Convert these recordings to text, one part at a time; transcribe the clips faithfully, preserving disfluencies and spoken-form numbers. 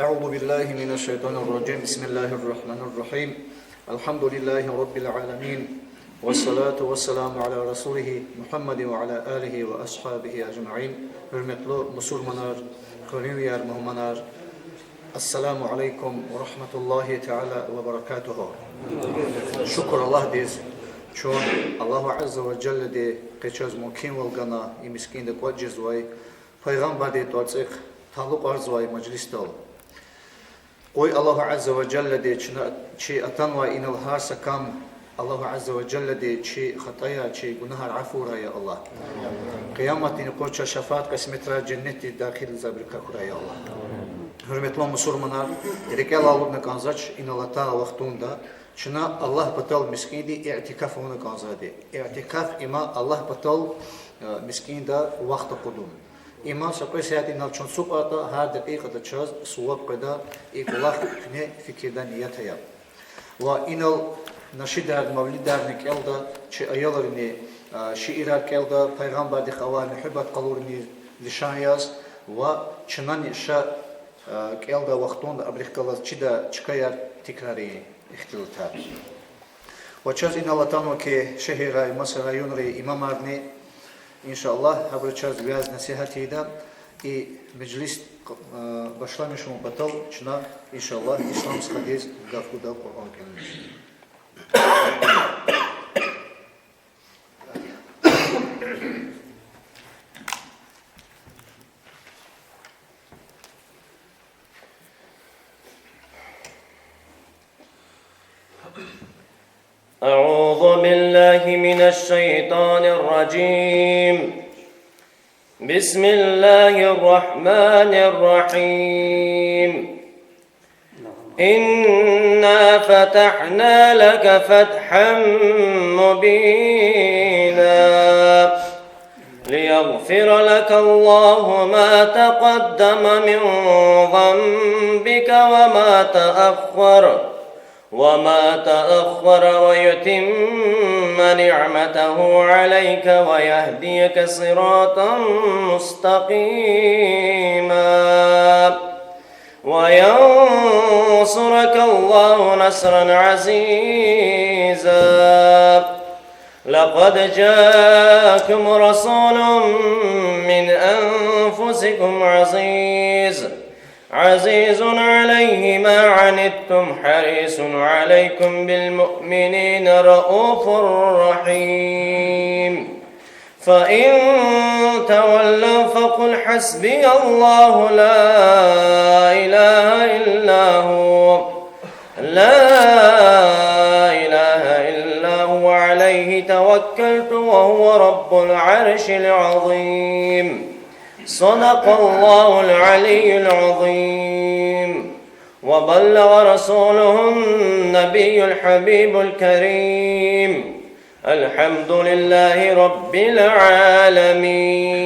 أعوذ بالله من الشيطان الرجيم. بسم الله الرحمن الرحيم. الحمد لله رب العالمين. والصلاة والسلام على رسوله محمد وعلى آله وأصحابه أجمعين. Гьуьрметлу мусурманар, хуьруьнвияр, мугьманар, السلام عليكم ورحمة الله تعالى وبركاته. Шукур Аллагьдиз, чун Аллагьу азза ва жаллади къе чаз мумкинвал гана и мискӀинда кӀватӀ жезвай, Пайгъамбардин тӀварцӀихъ талукьарзавай мажлисдал. Къуй Аллагьу азза ва жаллади чна, чи атанвай инал гьар са кам, Аллагьу азза ва жаллади чи хатаяр, чи гунагьар афурай, я Аллагь. Къияматдин къуй чаз шафаат кьисметрай, женнетдиз дахилзавайбурукай хьурай, я Аллагь. Гьуьрметлу мусурманар, рикӀелай алудна кӀанзавач, инал атай вахтунда чна Аллагь патал мискӀинда иътикаф авуна кӀанзавайди. Иътикаф има Аллагь патал, э, мискӀинда вахт акъудун. Има са кьве сятдал чун ацукьайтӀа, гьар дакъикьада чаз суваб къведа, и кӀвалах куьне фикирда, ният ая. Ва инал нашидар, мавлидарни кӀелда, чи аялрини, а, шиирар кӀелда, Пайгъамбардихъ авай муьгьуьббат къалурни лишан яз, ва чнани ша, а, кӀелдай вахтунда абурухъ галаз чидай чкаяр тикрарин ихтилатар. Ва чаз инал атанва хьи, шегьеррай, маса районрин имамарни, иншаллагь, гьабуру чаз вяз-насигьат ийида, и межлис, э, башламишун патал чна, иншаллагь, ислам стхадиз гаф гуда Къуръан кӀелун. أعوذ بالله من الشيطان الرجيم. بسم الله الرحمن الرحيم. إنا فتحنا لك فتحا مبينا. ليغفر لك الله ما تقدم من ذنبك وما تأخر، وما تأخر ويتم نعمته عليك ويهديك صراطا مستقيما. وينصرك الله نصرا عزيزا. لقد جاءكم رسول من أنفسكم عزيز، عزيز عليه ما عنتم حريص عليكم بالمؤمنين رءوف رحيم. فإن تولوا فقل حسبي الله لا إله إلا هو، لا إله إلا هو عليه توكلت وهو رب العرش العظيم. صدق الله العلي العظيم. وبلغ رسوله النبي الحبيب الكريم. الحمد لله رب العالمين.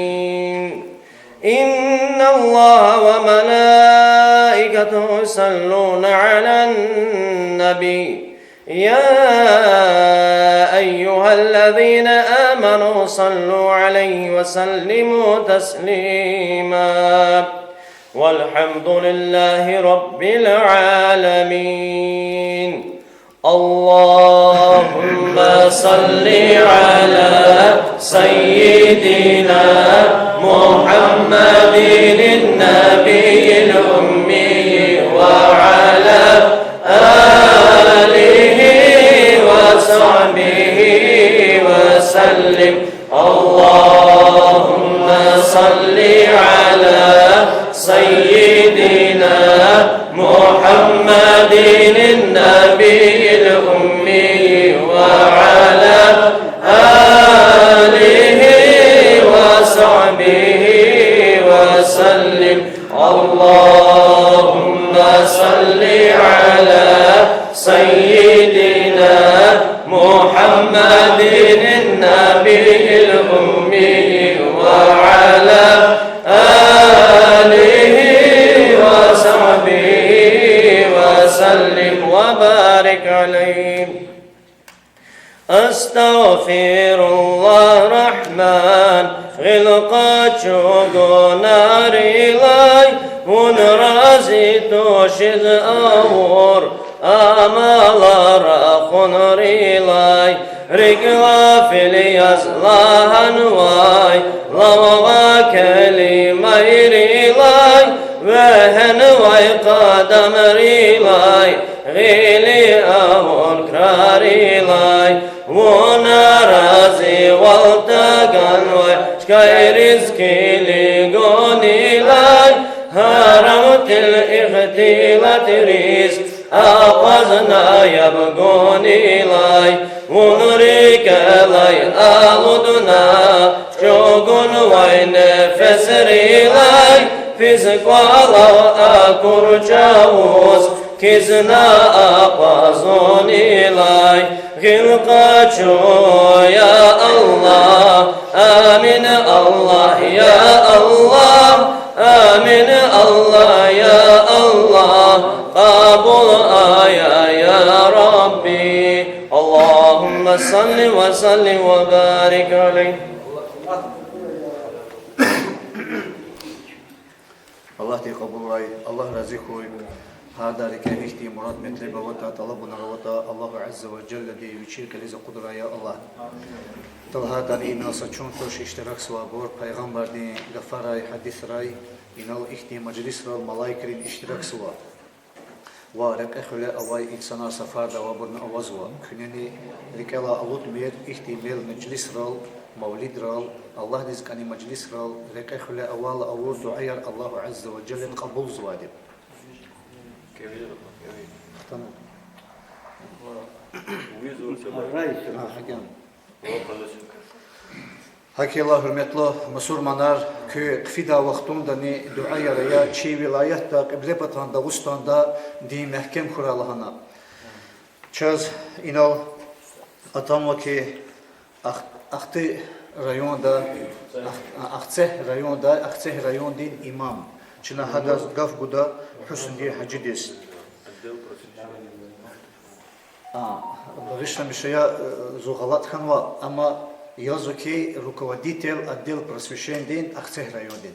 إن الله وملائكته يصلون على النبي. يا أيها الذين آمنوا صلوا عليه وسلموا تسليما. والحمد لله رب العالمين. اللهم صل على سيدنا محمد النبي الأمي وعلى آله وصحبه وسلم. اللهم صل على سيدنا محمد النبي الأمي وعلى آله وصحبه وسلم. اللهم صل على سيدنا محمد النبي الأمي وعلى آله وصحبه وسلم وبارك عليه. Астагъфируллагь, Рагьман, гъил къачу гунагьрилай, вун рази тушиз авур амалар хьунрилай, рикӀ гъафил яз лагьанвай, лавгъа келимайрилай, вегьенвай къадамрилай, гъили авур крарилай, вуна разивал тагванвай, чкайриз килигунилай, гьарам тил ихтилатриз акъвазна яб гунилай, вун рикӀелай алудна чӀугунвай нефесрилай, физ кӀвалал акур чӀавуз кизна акъвазунилай, гъил къачу, я Аллагь, амин, Аллагь, я Аллагь, амин, Аллагь, я Аллагь, кьабул ая, я Рабби. اللهم صل وسلم وبارك عليه. Аллагьди кьабулрай, Аллагь рази хьуй. Гьарда рикӀе ихьтин мурад-метлеб аватӀа, тӀалабунар аватӀа, Аллагьу Азза ва Жаллади вичи кьилиз акъудрай, я Аллагь. ТӀал гьарда инал са чун туш иштиракзавайбур, пайгъамбардин гафарай, гьадисрай, инал ихьтин мажлисрал малаикрин иштиракзава. Ва рекье-хуьле авай инсанар сафарда авайбурни авазва. Куьнени рикӀелай алудмир ихьтин мел-межлисрал, мавлидрал, Аллагьдиз кӀани мажлисрал, рекье-хуьле авайла авур дуьаяр Аллагьу Азза ва Жалла кьабулзавайди. Хтана. А, гьакӀ я. ГьакӀ я, гьуьрметлу мусурманар, куь хъфидай вахтундани дуьаяр ая, чи вилаятда, Кьиблепатан Дагъустанда дин мягькем хьурай лагьана. Чаз инал атанва хьи, Ах-, Ахцегь районда, Ах-, Ахцегь районда, Ахцегь райондин имам. Чна гьадаз гаф гуда, Гьусндин гьажидиз. А, багъишламиша, я, э, зун гъалатӀ хьанва, амма язва хьи, руководитель отдел просвещениедин Ахцегь райондин.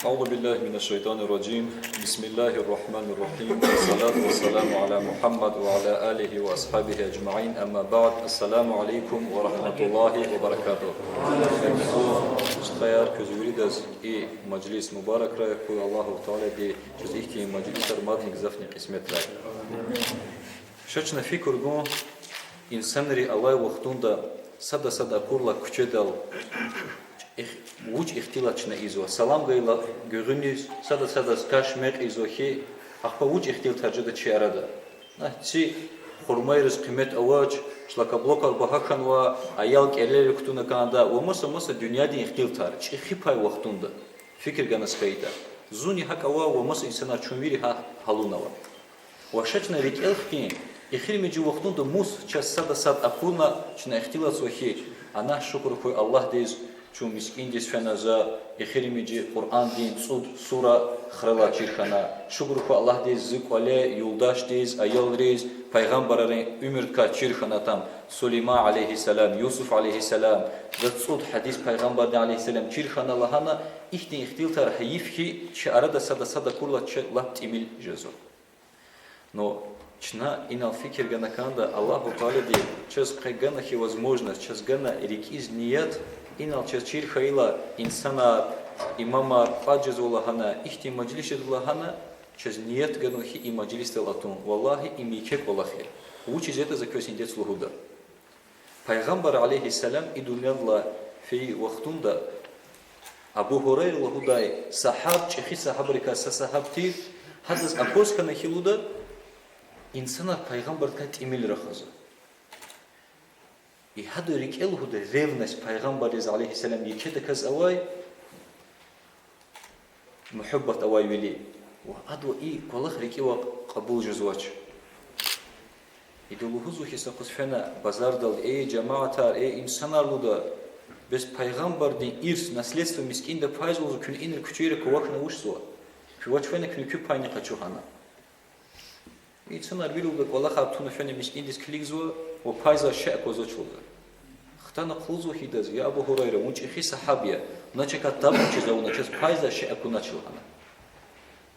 أعوذ بالله من الشيطان الرجيم. بسم الله الرحمن الرحيم. والصلاة والسلام على محمد وعلى آله وأصحابه أجمعين. أما بعد. السلام عليكم ورحمة الله وبركاته. Стхаяр, квез виридаз и мажлис мубаракрай хьуй, Аллагьу Таалади чаз ихьтин мажлисар мадни гзафни кьисметрай. Ша чна фикир гун, инсанри алай вахтунда сада-сад акурла куьчедал, их-, вуч ихтилат чна ийизва? Салам гайила гуьгъуьниз, сада-садаз каш-мекь ийизва хьи, ахпа вуч ихтилатар жеда чи арада? На, ци хурмайриз къимет авач, шлакоблокар багьа хьанва, аял кӀелера кутуна кӀанда ва маса-маса дуьньядин ихтилатар, чӀехи пай вахтунда. Фикир ганаз хьайитӀа. Зунни гьакӀ ава ва маса инсанар, чун вири гьа гьалуна ава. Ва ша чна рикӀел хкин, эхиримжи вахтунда мус чаз сада-сад акурла чна ихтилатзава хьи, ана шукур хьуй Аллагьдиз, чун мискӀиндиз фена за, эхиримжи Къуръандин цӀуд сура хралай чир хьана. Шукур хьуй Аллагьдиз, зи кӀвале, юлдашдиз, аялриз пайгъамбаррин уьмуьрдикай чир хьана там, Сулейман عليه السلام, Юсуф عليه السلام, за цӀуд гьадис пайгъамбардин عليه السلام чир хьана лагьана, ихьтин ихтилатар гьайиф хьи, чи арада сада-сад акурла чи лап тӀимил жезва. Но чна инал фикир гана кӀанда, Аллагьу Таалади чаз къе гана хьи возможность, чаз гана рикӀиз ният, инал чаз чир хьайила инсанар, имамар кьван жезва лагьана, ихьтин мажлис жеда лагьана, чаз ният ганва хьи и мажлисдал атун. Валлагьи, им еке кӀвалах я. Вучиз ятӀа за квез гьиндец лугьуда. Пайгъамбар عليه السلام и дуьньядилай фейи вахтунда Абу Гьурайра лугьудай сагьаб, чӀехи сагьабрикай са сагьаб тир, гьадаз акваз хьана хьи лугьуда, инсанар пайгъамбардикай тӀимил рахазва. И гьадан рикӀе лугьуда ревность пайгъамбардиз عليه السلام екедаказ авай, муьгьуьббат авай вили. Ва адавай и кӀвалах рикӀивай кьабул жезвач. Ида лугьузва хьи, са юкъуз фена базардал, эй жамаатар, эй инсанар лугьуда, Бес пайгъамбардин ирс, наследство мискӀинда пайзава лугьузва, куьне инра куьчейра квахьна вучзава? Куь вач фена, куьне куь пайни къачу гьана. Инсанар вири лугьуда кӀвалахар туна фена мискӀиндиз килигзава ва пайзавай шей аквазвач лугьуда. Хтана хъувуна хьи адаз: я Абу Гьурайра, вун чӀехи сагьаб я, вуна чакай таб вучиз авуна, чаз пайзавай шей акунач лагьана.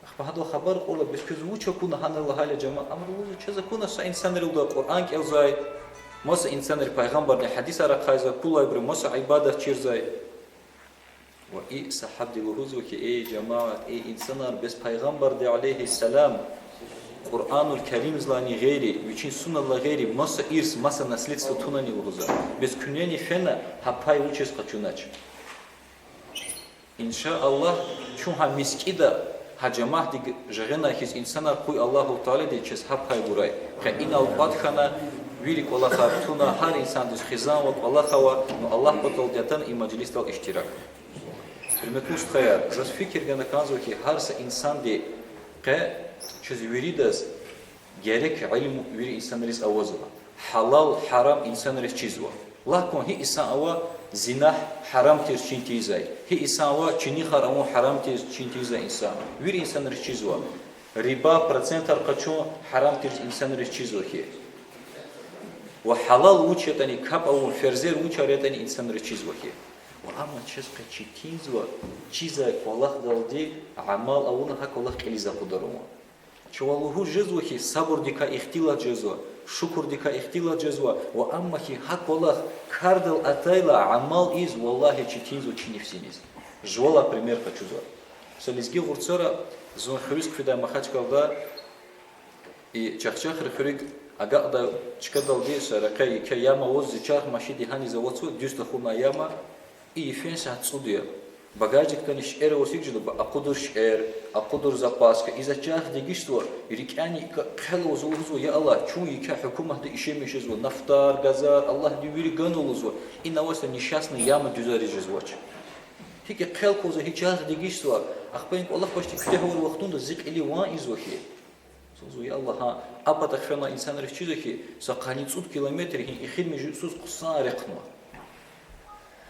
Ахпа гьадал хабар кьурла, бес квез вуч акуна гьана лагьайла, жамаат, ам лугьузва: чаз акуна са инсанри лугьуда Къуръан кӀелзавай, маса инсанри пайгъамбардин гьадисар ахъайзавай, пулайбуру маса ибадат чирзавай. Ва и сагьабди лугьузва хьи: эй жамаат, эй инсанар, бес пайгъамбарди, عليه السلام, Къуръанул Каримзлайни гъейри, вичин суннадилай гъейри маса ирс, маса наследство тунани лугьузва. Бес куьнени фена гьа пай вучиз къачунач? Иншааллагь, чун гьа мискӀинда, гьа жамаатдик жагъена хьиз инсанар къуй, Аллагьу Таалади чаз гьа пай гурай. Къе инал кӀватӀ хьана, вири кӀвалахар туна, гьар инсандиз хизан ва кӀвалах ава, ну Аллагь паталди атана и мажлисдал иштирак. Гьуьрметлу стхаяр, заз фикир гана кӀанзава хьи, гьар са инсанди къе чаз виридаз герек илим вири инсанриз авазва. Гьалал, гьарам инсанриз чизва. Лагь кван, гьи инсан ава зинахъ гьарам тир чин тийизвай, гьи инсан ава чинихар авун гьарам тир чин тийизвай инсан. Вири инсанриз чизва. Риба, процентар къачун гьарам тир инсанриз чизва хьи. Ва гьалал вуч ятӀани, капӀ авун, ферзер вучар ятӀани инсанриз чизва хьи. Ва амма чаз къе четинзава чизвай кӀвалахдалди амал авуна гьа кӀвалах кьилиз акъударун. Чавай лугьуз жезва хьи, сабурдикай ихтилат жезва, шукурдикай ихтилат жезва, ва амма хьи гьа кӀвалах кардал атайла амал ийиз, валлагьи, четинзава чи нефсиниз. Жувалай пример къачузва. Са лезги гъурцара, зун хуьруьз хъфидай Махачкъалада, и Чахчахри хуьруьк агакьдай чкадалди са рекье еке яма аваз, зи чарх машинди гьаниз аватзава, дуьз тахьунай яма, и йифен сят цӀуд я. Багажникдани шейэр аваз, икӀ жеда, акъудур шейэр, акъудур запаска, и за чарх дегишзава, рикӀяни икӀ хъел аваз лугьузва: я Аллагь, чун еке гьукуматда ише мешезва, нафтар, газар, Аллагьди вири ганва лугьузва, ина авай са несчастный яма дуьзариз жезвач. ГьикӀ хъел квазва, гьи чарх дегишзава, ахпа и кӀвалах пачди куьтягь авур вахтунда зи кьилив ван ийизва хьи. Лугьузва: я Аллагь, гьа а патахъ фена инсанриз чизва хьи, са къанни цӀуд километр гьи эхиримжи йисуз хъсан рехъ ава.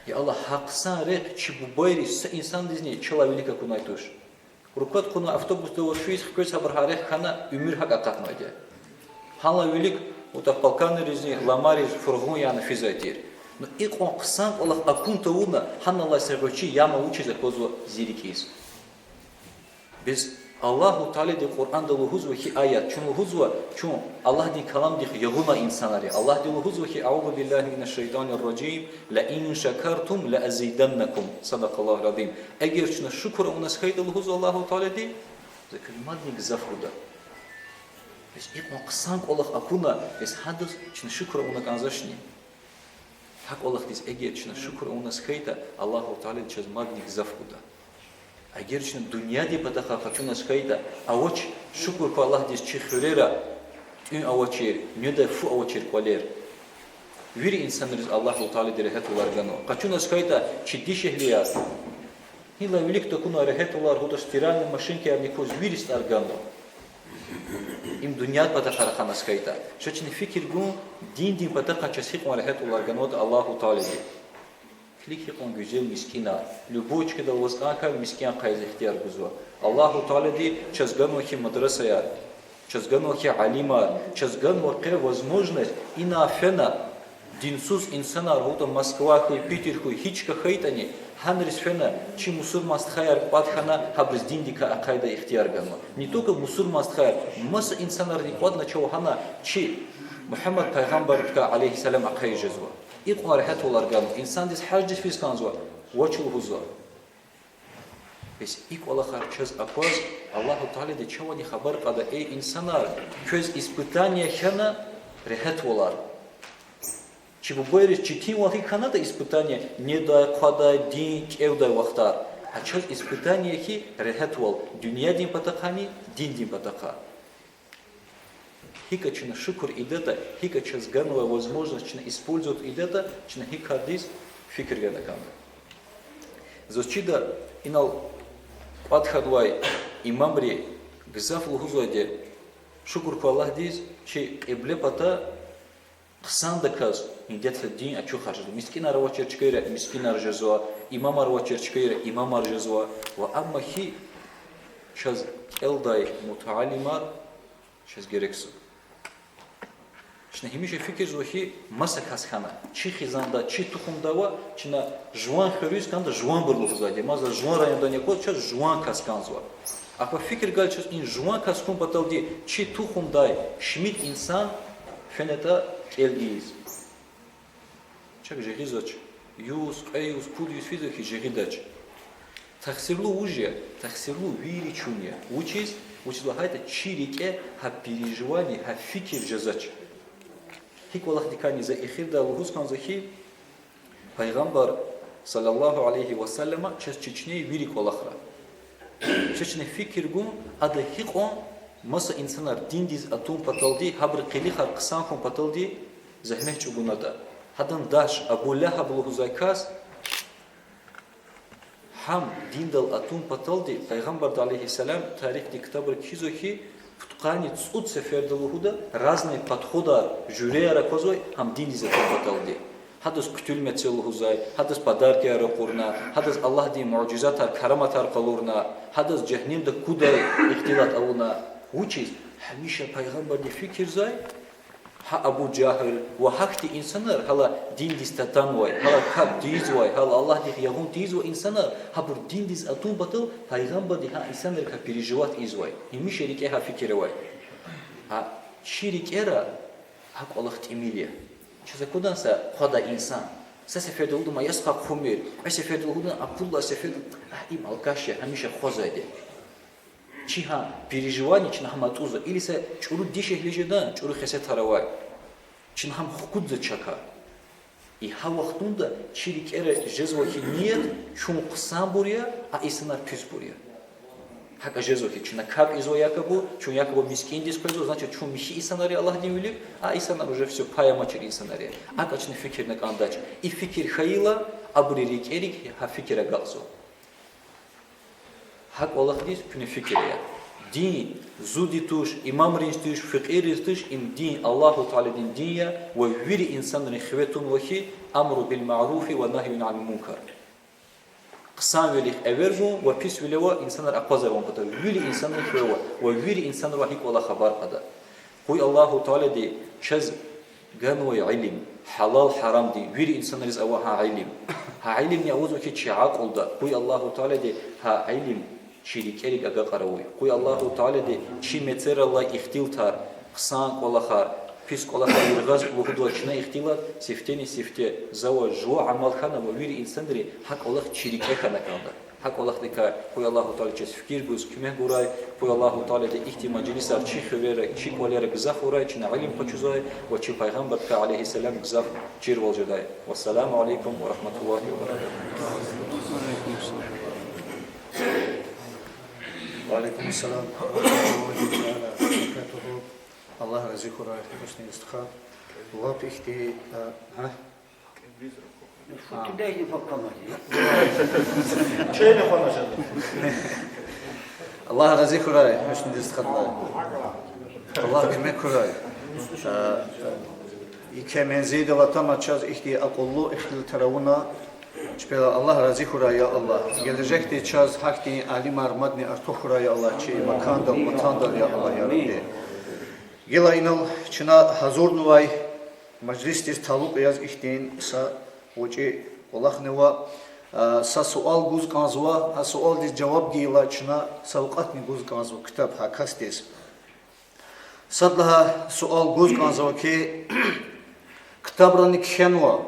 Я Аллагь, гьа хъсан рехъ чи бубайриз, са инсандизни чалай вилик акунай туш. Руквади кьуна автобусда аваз физ, хквез гьабур гьа рехъ хьана, уьмуьр гьакӀ акъатнавайди я. Гьанлай вилик, отӀа полканризни, ламариз фургъун яна физвай тир. Ну икьван хъсан кӀвалах акун тавуна, гьаналай са гъвечӀи яма вучиз аквазва зи рикӀиз? Бес Аллагьу Таалади Къуръанда лугьузва хьи аят, чун лугьузва, чун Аллагьдин каламдихъ ягъунай инсанар я. Аллагьди лугьузва хьи: أعوذ بالله من الشيطان الرجيم، لئن شكرتم لأزيدنكم. صدق الله العظيم. Эгер чна шукур авуназ хьайитӀа, лугьузва Аллагьу Таалади, за квез мадни гзаф гуда. Бес икьван хъсан кӀвалах акуна, бес гьадаз чна шукур авуна кӀанзавачни? Гьа кӀвалахдиз эгер чна шукур авуназ хьайитӀа, Аллагьу Таалади чаз мадни гзаф гуда. Эгер чна дуьньядин патахъай къачуназ хьайитӀа, авач, шукур хьуй Аллагьдиз, чи хуьрера тӀуьн авачир, недай фу авачир кӀвалер. Вири инсанриз Аллагьу Таалади регьятвилер ганва. Къачуназ хьайитӀа, чи дишегьлияр, гьинлай вилик такуна регьятвилер гуда, стиральный машинкаяр, никуз вири стӀар ганва. Им дуьньядин патахъай раханаз хьайитӀа. Ша чна фикир гун, диндин патахъай чаз гьикьван регьятвилер ганватӀа Аллагьу Таалади. Килиг гьикьван гуьзел мискӀинар. Любой чкадал ваз кӀан хьайила, мискӀин ахъайиз ихтияр гузва. Аллагьу Таалади чаз ганва хьи мадрасаяр, чаз ганва хьи алимар, чаз ганва къе возможность ина фена динсуз инсанар, гьатта Москва хьуй, Питер хьуй, гьи чка хьайитӀани, гьанриз фена чи мусурман стхаяр кӀватӀ хьана, гьабуруз диндикай ахъайдай ихтияр ганва. Не только мусурман стхаяр, маса инсанарни кӀватӀна чав гьана чи Мугьаммад пайгъамбардикай, عليه السلام, ахъайиз жезва. Икьван регьятвилер ганва, инсандиз гьаждиз физ кӀанзава, вач лугьузва. Бес и кӀвалахар чаз акваз, Аллагьу Таалади чавайни хабар кьада: эй инсанар, квез испытание хьана регьятвилер. Чи бубайриз четинвал гьикӀ хьанатӀа, испытание, недай, хъвадай, дин кӀевдай вахтар. А чаз испытание хьи регьятвал дуьньядин патахъайни, диндин патахъай. ГьикӀ чна шукур ийидатӀа, гьикӀ чаз ганвай возможность чна использовать ийидатӀа, чна гьи кардиз фикир гана кӀанда. Заз чида, инал кӀватӀ хьанвай имамри гзаф лугьузвайди: шукур хьуй Аллагьдиз, чи кьибле пата Хъсандаказ гьиндетла дин ачухар жезва. МискӀинар авачир чкайра мискӀинар жезва, имамар авачир чкайра имамар жезва. Ва амма хьи чаз кӀелдай мутаалимар чаз герекзава. Чна гьамиша фикирзава хьи, маса кас хьана, чи хизанда, чи тухумда ава, чна жуван хуьруьз кӀанда жуванбур лугьузвайди, маса жуван райондай акваз чаз жуван кас кӀанзава. Ахпа фикир гайила чаз, и жуван кас хьун паталди чи тухумдай шумуд инсан фенатӀа кӀел ийиз. Чак жагъизвач. Юз, кьве юз, пуд юз физва хьи, жагъидач. Тахсирлу вуж я? Тахсирлу вири чун я. Вучиз? Вучиз лагьайтӀа чи рикӀе гьа переживание, гьа фикир жезвач. ГьикӀ кӀвалахдикайни за эхирдай лугьуз кӀанзава хьи, Пайгъамбар, صلى الله عليه وسلم, чаз чечне вири кӀвалахра. Чечне фикир гун, ада гьикьван маса инсанар диндиз атун паталди, гьабурун къилихар хъсан хьун паталди зегьмет чӀугунатӀа. Гьадан даш Абу Лагьаб лугьузвай кас, гьам диндал атун паталди, Пайгъамбарди, عليه السلام, тарихди ктабра кхьизва хьи, пудкъанни цӀуд сеферда лугьуда, разный подходар, жуьреяр аквазвай гьам диндиз атун паталди. Гьадаз хъуьтуьл мецел лугьузвай, гьадаз подаркаяр ракъурна, гьадаз Аллагьдин муъжизатар, караматар къалурна, гьадаз жегьеннемда кудай ихтилат авуна. Вучиз? Гьамиша Пайгъамбарди фикирзавай, гьа Абу Жагьл ва гьахьтин инсанар, гьала диндиз татанвай, гьала капӀ тийизвай, гьала Аллагьдихъ ягъун тийизвай инсанар, гьабур диндиз атун патал Пайгъамбарди гьа инсанрикай переживать ийизвай. Гьамиша рикӀе гьа фикир авай. Гьа чи рикӀера гьа кӀвалах тӀимил я. Чаз аквадан са хъвадай инсан. Са сеферда лугьудан ма я стха хъумир, кьве сеферда лугьудан, а пуд лагьай сеферда, агь, им алкаш я, гьамиша хъвазвайди. Чи гьа переживание чна гьам атӀузва, или са чӀуру дишегьли жедан, чӀуру хесетар авай. Чна гьам хкудзава чакай. И гьа вахтунда чи рикӀера жезва хьи ният, чун хъсанбур я, а инсанар писбур я. ГьакӀа жезва хьи, чна капӀ ийизва якобы, чун якобы мискӀиндиз къвезва, значит, чун михьи инсанар я Аллагьдин вилик, а инсанар уже всё, пай амачир инсанар я. АкӀ чна фикирна кӀандач. И фикир хьайила, абурун рикӀерик гьа фикир агакьзава. Гьа кӀвалахдиз куьне фикир ая. Дин зунди туш, имамриз туш, фекьийриз туш, им дин Аллагьу Тааладин дин я ва вири инсанрин хиве тунва хьи, أمر بالمعروف ونهي عن المنكر. Хъсанвилихъ эвер гун ва писвиле ва инсанар акъвазарун патал вири инсанрин хиве ава ва вири инсанривай гьикӀ кӀвалах хабар кьада. Къуй Аллагьу Таалади чаз ганвай илим, гьалал-гьарамдин, вири инсанриз ава гьа илим. Гьа илимни авазва хьи чи акьулда, къуй Аллагьу Таалади гьа илим чи рикӀерик агакьара вуй. Къуй Аллагьу Таалади чи мецерал алай ихтилатар, хъсан кӀвалахар, пис кӀвалахар яргъаз лугьудвай чна ихтилат, сифтени-сифте за ва жува амал хьана ва вири инсанри гьа кӀвалах чи рикӀе хьана кӀанда. Гьа кӀвалахдикай къуй Аллагьу Таалади чаз фикир гуз куьмек гурай, къуй Аллагьу Таалади ихьтин межлисар чи хуьрера, чи кӀвалера гзаф авурай, чна илим къачузвай ва чи Пайгъамбардикай, عليه السلام, гзаф чирвал жедай. والسلام عليكم ورحمة الله وبركاته. وعليكم السلام ورحمة الله تعالى وبركاته. Аллагь рази хьурай, гьуьсни стха. Лап ихьтин, а, гьа? Аллагь рази хьурай, гьуьсни стхадлай. Аллагь куьмек хьурай. А, еке мензилдал атана чаз ихьтин акьуллу ихтилатар авуна, чпелай Аллагь рази хьурай, я Аллагь. Гележегда чаз гьахьтин алимар мадни артух хьурай, я Аллагь, чи макандал, ватандал, я Аллагь, я Рабби. Гила инал чна гьазурнавай межлисдиз талукь яз ихьтин са гъвечӀи кӀвалахни ава, а, са суал гуз кӀанзава, а суалдиз жаваб гайила чна савкьватни гуз кӀанзава, ктаб гьа касдиз. Сад лагьай суал гуз кӀанзава хьи, ктабрани кхьенва,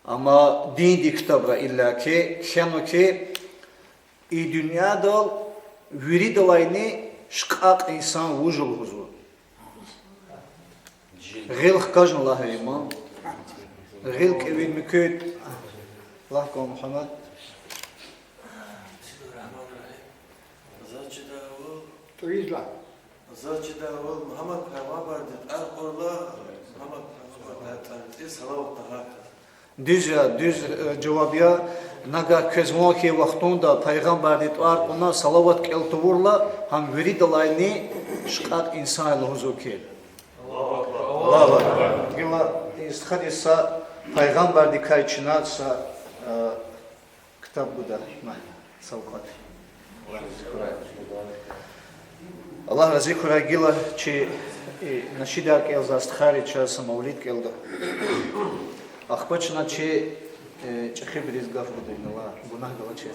амма диндин ктабра иллаки кхьенва хьи, и дуьньядал виридалайни шкьакь инсан вуж я лугьузва. Гъил хкажна лагь, имам. Гъил кӀеви муькуьд. Лагь кван, Мугьаммад. Заз чидайвал, тӀуьризва. Заз чидайвал, Мугьаммад пайгъамбарди тӀвар кьурла, Мугьаммад пайгъамбарди тӀвар кьурла, салават тагьар кьаз. Дуьз я, дуьз, э, жаваб я. Нагагь квез ван хьайи вахтунда пайгъамбарди тӀвар кьуна салават кӀел тавурла, гьам виридалайни шкьакь инсан я лугьузва хьи. Аллагьу акбар. Гила и стхади са пайгъамбардикай чна са, э, ктаб гуда, ма, савкьват. Аллагь рази хьурай, гила чи, э, нашида кӀелзавай стхайри чаз са мавлид кӀелда. Ахпа чна чи, э, чӀехибуруз гаф гуда, ина ла гунагь галачир.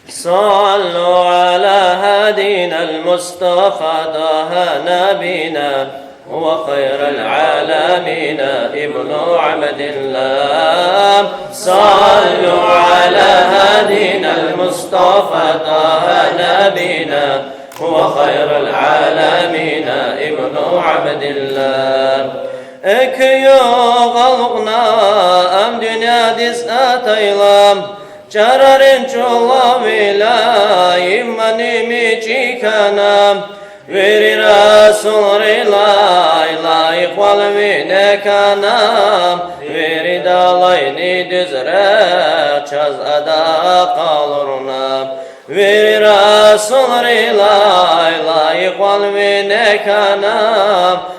صلوا على هادينا المصطفى طه نبينا، هو خير العالمين ابن عبد الله. صلوا على هادينا المصطفى طه نبينا، هو خير العالمين ابن عبد الله. Экуьн югъ алукьна ам дуьньядиз атайла, чарарин чӀулавила имани мичӀи хьана. Вири расулрилай лайихвал вине хьана, виридалайни дуьз рехъ чаз ада къалурна. Вири расулрилай лайихвал вине хьана,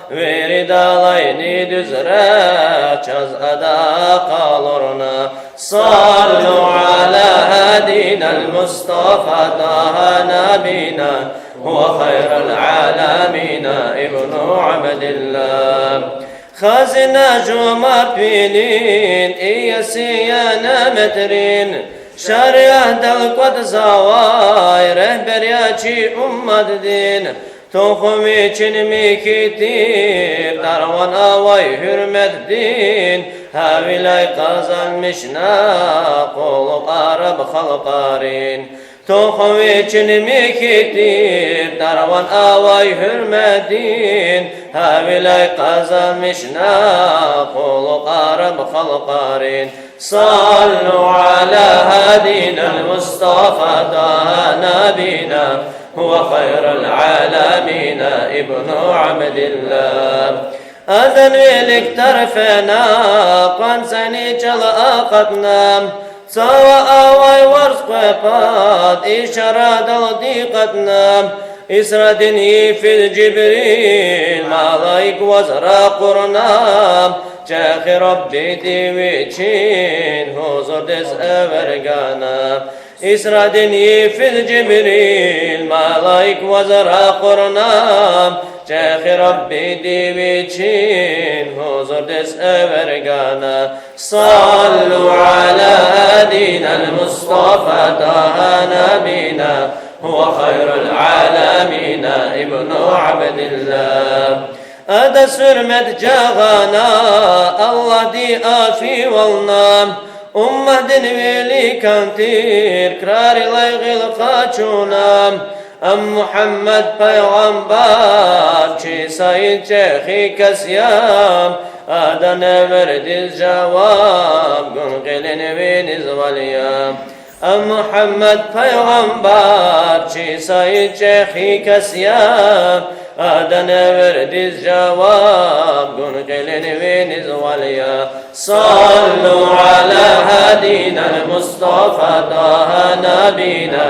виридалайни дуьз рехъ чаз ада къалурна. صلوا على هادينا المصطفى طه نبينا، هو خير العالمين ابن عبد الله. Хазина жумартвилин, иеси я няметрин, шариатдал кӀватӀзавай регьбер я чи умматдин. Тухум вичин михьи тир, дарван авай гьуьрметдин, гьавиляй къазанмишна къуллугъ араб халкьарин. Тухум вичин михьи тир, дарван авай гьуьрметдин, гьавиляй къазанмишна къуллугъ араб халкьарин. صلوا على هادينا المصطفى طه نبينا، هو خير العالمين ابن عبد الله. Адан вилик тарфена, къванцани чӀал акъатна, цава авай варз къвепад ишарадалди кьатӀна. Исрадин йифиз Жибрил малаик ваз ракъурна, чӀехи Раббиди вичин гьузурдиз эвер гана. Исрадин йифиз Жибрил малаик ваз ракъурна, чӀехи Раббиди вичин гьузурдиз эвер гана. صلوا على هادينا المصطفى طه نبينا، هو خير العالمين ابن عبد الله. Адаз гьуьрмет жагъана, Аллагьди афивална, умматдин виликан тир крарилай гъил къачуна. Ам Мугьаммад пайгъамбар чи Саид чӀехи кас я, адан эвердиз жаваб гун кьилин винизва я. Ам Мугьаммад пайгъамбар чи Саид чӀехи кас я, адан эвердиз жаваб гун кьилин винизва я. صلوا على هادينا المصطفى طه نبينا،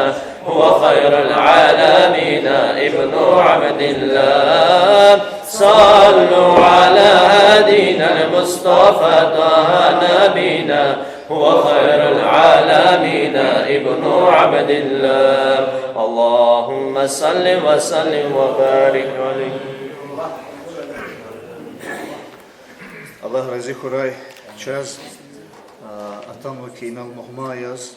هو خير العالمين ابن عبد الله. صلوا على هادينا المصطفى طه نبينا، هو خير العالمين ابن عبد الله. اللهم صل وسلم وبارك عليه. Аллагь рази хьурай, чаз, а, атанва ки инал мугьман яз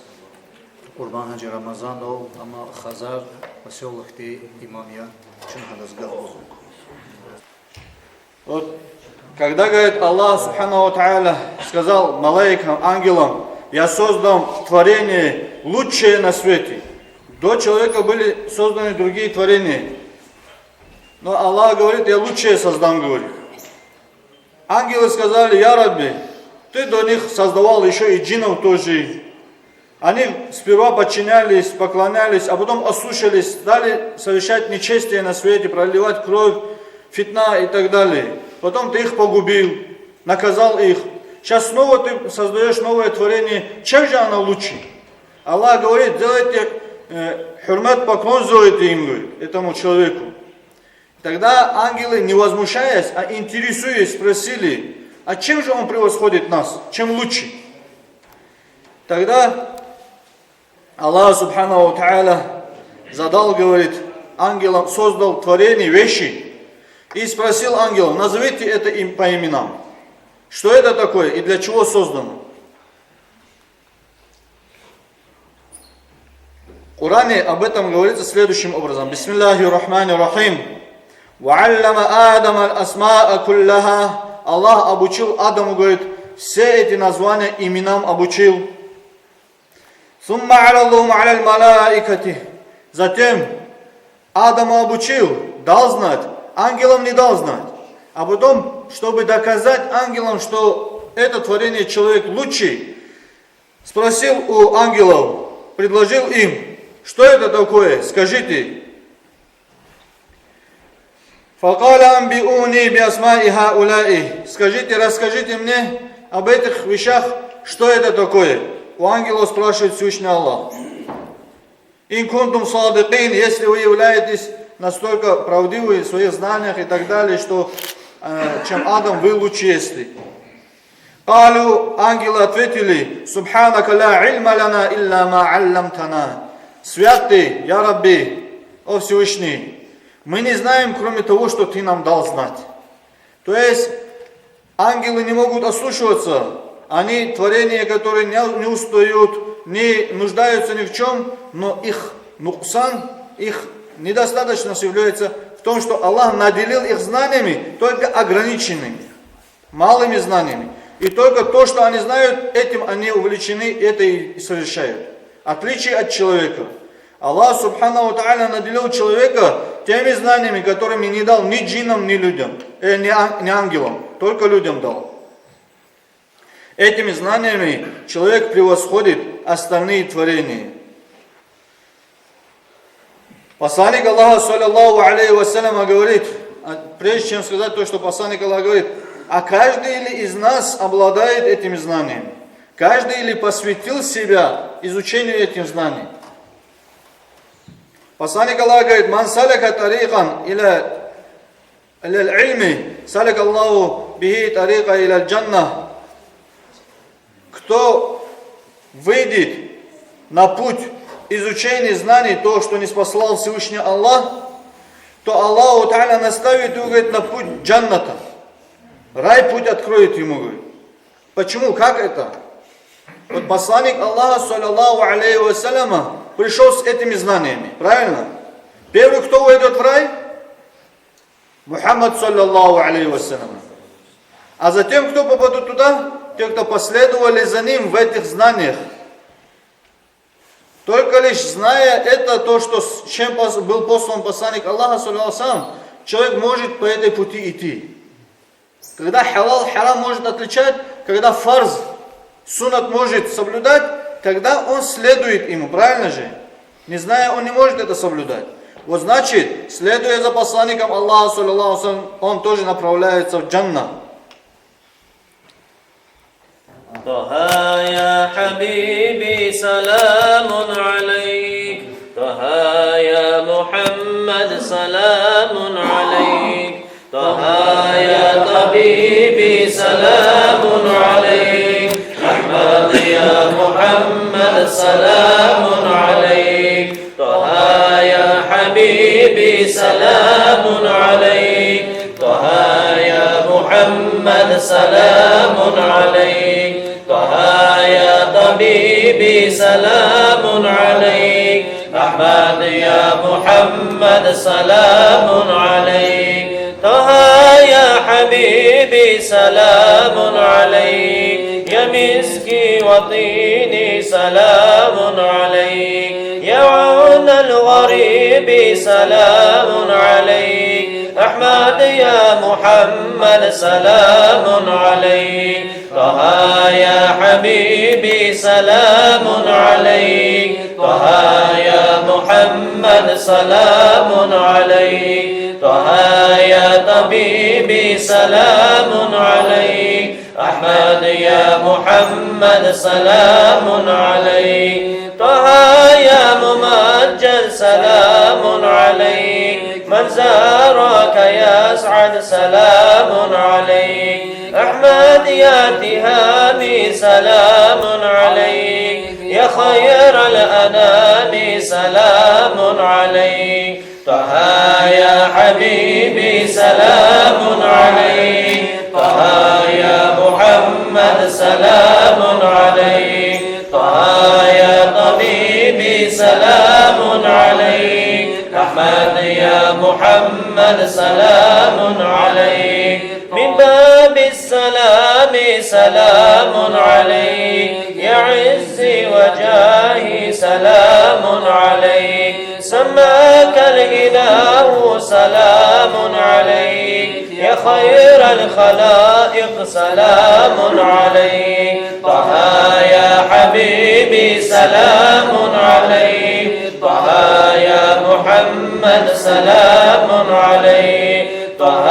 Къурбан-гьажи Рамазанов, амма Хазар посёлокдин имам я, чна гьадаз гаф гузва. Вот, когда, говорит, Аллах Субханаху ва Тааля сказал малаикам, ангелам: «Я создам творение лучшее на свете». До человека были созданы другие творения. Но Аллах говорит: «Я лучшее создам», говорит. Ангелы сказали: «Я Рабби, ты до них создавал ещё и джинов тоже. Они сперва подчинялись, поклонялись, а потом ослушались, стали совершать нечестие на свете, проливать кровь, фитна и так далее. Потом ты их погубил, наказал их. Сейчас снова ты создаёшь новое творение. Чем же оно лучше?» Аллах говорит: «Делайте, э, хурмат, поклон сделайте им», говорит, этому человеку. Тогда ангелы, не возмущаясь, а интересуясь, спросили: «А чем же он превосходит нас? Чем лучше?» Тогда Аллах Субханаху ва Тааля задал, говорит, ангелам, создал творение, вещи, и спросил ангелов: «Назовите это им по именам. Что это такое и для чего создано?» В Коране об этом говорится следующим образом. Бисмиллахир Рахманир Рахим. «وعلم آدم الأسماء كلها». Аллах обучил Адаму, говорит, все эти названия именам обучил. «ثم عرضهم على الملائكة». Затем Адама обучил, дал знать, ангелам не дал знать. А потом, чтобы доказать ангелам, что это творение человек лучший, спросил у ангелов, предложил им: «Что это такое? Скажите». «فقال أنبئوني بأسماء هؤلاء». Скажите, расскажите мне об этих вещах, что это такое. У ангелов спрашивает Всевышний Аллах. «إن كنتم صادقين», если вы являетесь настолько правдивы в своих знаниях и так далее, что, э, чем Адам, вы лучше, если. «قالوا», ангелы ответили: «سبحانك لا علم لنا إلا ما علمتنا». Свят ты, я Рабби, о Всевышний, мы не знаем, кроме того, что ты нам дал знать. То есть ангелы не могут ослушиваться, они творения, которые не, не устают, не нуждаются ни в чем, но их нуксан, их недостаточность является в том, что Аллах наделил их знаниями только ограниченными, малыми знаниями. И только то, что они знают, этим они увлечены, это и совершают. В отличие от человека. Аллах Субханаху ва Тааля наделил человека теми знаниями, которыми не дал ни джинам, ни людям, э, ни ан-, ни ангелам, только людям дал. Этими знаниями человек превосходит остальные творения. Посланник Аллаха, саллаллаху алейхи ва саллям, говорит, а, прежде чем сказать то, что посланник Аллаха говорит: «А каждый ли из нас обладает этими знаниями? Каждый ли посвятил себя изучению этих знаний?» Посланник Аллаха говорит: «من سلك طريقا إلى إلى العلم سلك الله به طريقا إلى الجنة». Кто выйдет на путь изучения знаний, то, что ниспослал Всевышний Аллах, то Аллаху Тааля наставит его, говорит, на путь джанната. Рай путь откроет ему, говорит. Почему? Как это? Вот посланник Аллаха, саллаллаху алейхи ва саллям, пришёл с этими знаниями, правильно? Первый, кто войдёт в рай? Мухаммад, саллаллаху алейхи ва саллям. А затем кто попадут туда? Те, кто последовали за ним в этих знаниях. Только лишь зная это, то, что с чем пос-, был послан посланник Аллаха, саллаллаху алейхи ва саллям, человек может по этой пути идти. Когда халал, харам может отличать, когда фарз, суннат может соблюдать, тогда он следует ему, правильно же? Не зная, он не может это соблюдать. Вот значит, следуя за посланником Аллаха, саллаллаху алейхи ва саллям, он тоже направляется в джанна. طه يا حبيبي سلام عليك، طه يا محمد سلام عليك، طه يا طبيبي سلام عليك، أحمد يا محمد سلام عليك، طه يا حبيبي سلام عليك، طه يا محمد سلام عليك، طه يا طبيبي سلام عليك، أحمد يا محمد سلام عليك، طه يا حبيبي سلام عليك، يا مسكي وطيني سلام عليك، يا عون الغريب سلام عليك، أحمد يا محمد سلام عليك، طه يا حبيبي سلام عليك، طه يا محمد سلام عليك، طه يا طبيبي سلام عليك، أحمد يا محمد سلام عليك، طه يا ممجد سلام عليك، من زارك يسعد سلام عليك، أحمد يا تهامي سلام عليك، يا خير الأنام سلام عليك. طه يا حبيبي سلام عليك، طه يا محمد سلام عليك، طه يا طبيبي سلام عليك، أحمد يا محمد سلام عليك. من باب السلام سلام عليك، يا عزي وجاهي سلام عليك، سماك الإله سلام عليك، يا خير الخلائق سلام عليك، طه يا حبيبي سلام عليك، طه يا محمد سلام عليك، طه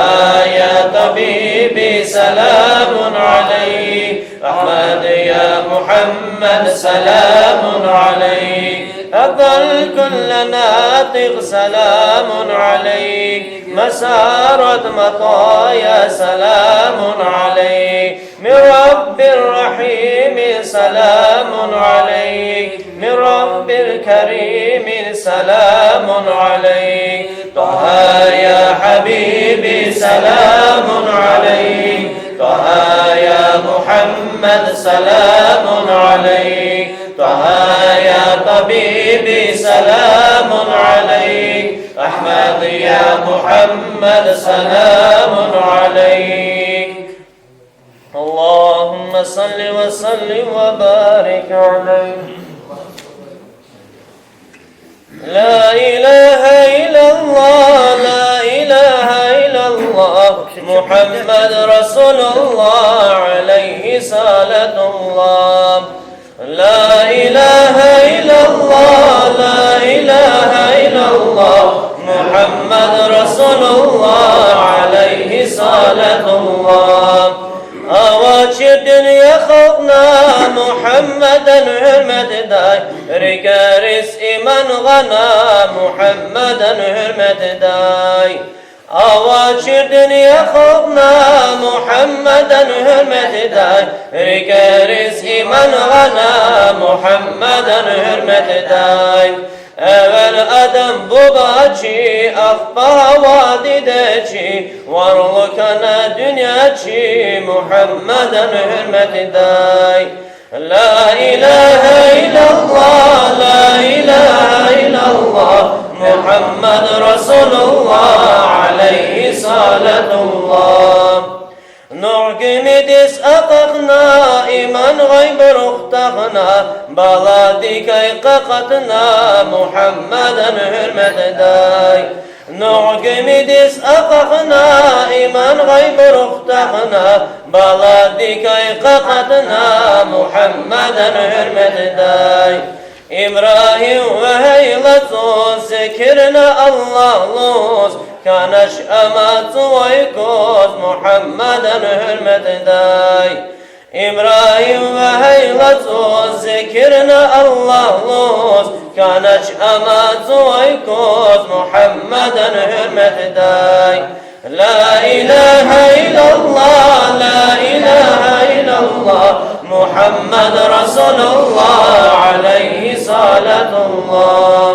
يا طبيبي سلام عليك، أحمد يا محمد سلام عليك، أفضل كل ناطق سلام عليك، مسارة مطايا سلام عليك، من رب رحيم سلام عليك، من رب كريم سلام عليك، طه يا حبيبي سلام عليك، طه يا محمد سلام عليك، طه يا طبيبي سلام عليك، أحمد يا محمد سلام عليك. اللهم صل وسلم وبارك عليه. لا إله إلا الله، لا إله إلا الله، محمد رسول الله، عليه صلاة الله. لا إله إلا الله، لا إله إلا الله، محمد رسول الله، عليه صلاة الله. Авачир дуьнья халкьна Мугьаммадан гьуьрметдай, рикӀериз иман гъана Мугьаммадан гьуьрметдай. Авачир дуьнья халкьна Мугьаммадан гьуьрметдай, рикӀериз иман гъана Мугьаммадан гьуьрметдай. Эвел Адам буба чи, ахпа Гьава диде чи, варлу хьана дуьнья чи Мугьаммадан гьуьрметдай. لا إله إلا الله، لا إله إلا الله، محمد رسول الله، عليه صلاة الله. Нугь гимидиз акьахна, иман гъайибуруз тахьна, баладикай къакъатна Мугьаммадан гьуьрметдай. Нугь гимидиз акьахна, иман гъайибуруз тахьна, баладикай къакъатна Мугьаммадан гьуьрметдай. Ибрагьим вегьей лацуз зикирна Аллагь лугьуз, хьанач ама цавай куз Мугьаммадан гьуьрметдай. Ибрагьим вегьей лацуз зикирна Аллагь лугьуз, хьанач ама цавай куз Мугьаммадан гьуьрметдай. لا إله إلا الله، لا إله إلا الله، محمد رسول الله، عليه صلاة الله.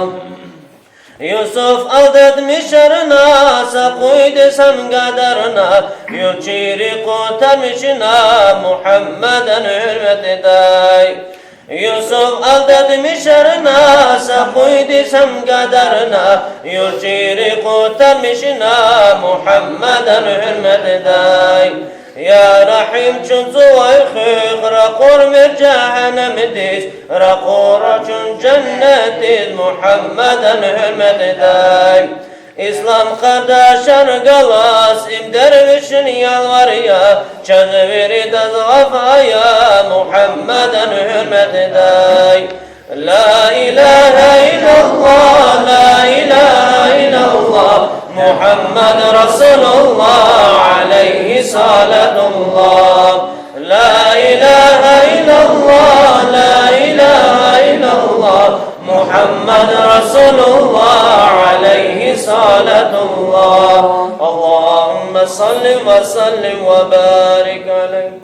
Юсуф алдатмишарна, са къуйдиз гьам гадарна, юрчийри къутармишна Мугьаммадан гьуьрметдай. Юсуф алдатмишарна, са къуйдиз гьам гадарна, юрчийри къутармишна Мугьаммадан гьуьрметдай. Я Рагьим, чун цавай хуьх, ракъурмир жегьеннемдиз, ракъура чун женнетдиз Мугьаммадан гьуьрметдай. Ислам къардашар галаз им дервишни ялвар ая, чаз виридаз гъаф ая Мугьаммадан гьуьрметдай. لا إله إلا الله، لا إله إلا الله، محمد رسول الله، عليه صلاة الله. صل وسلم وبارك عليه.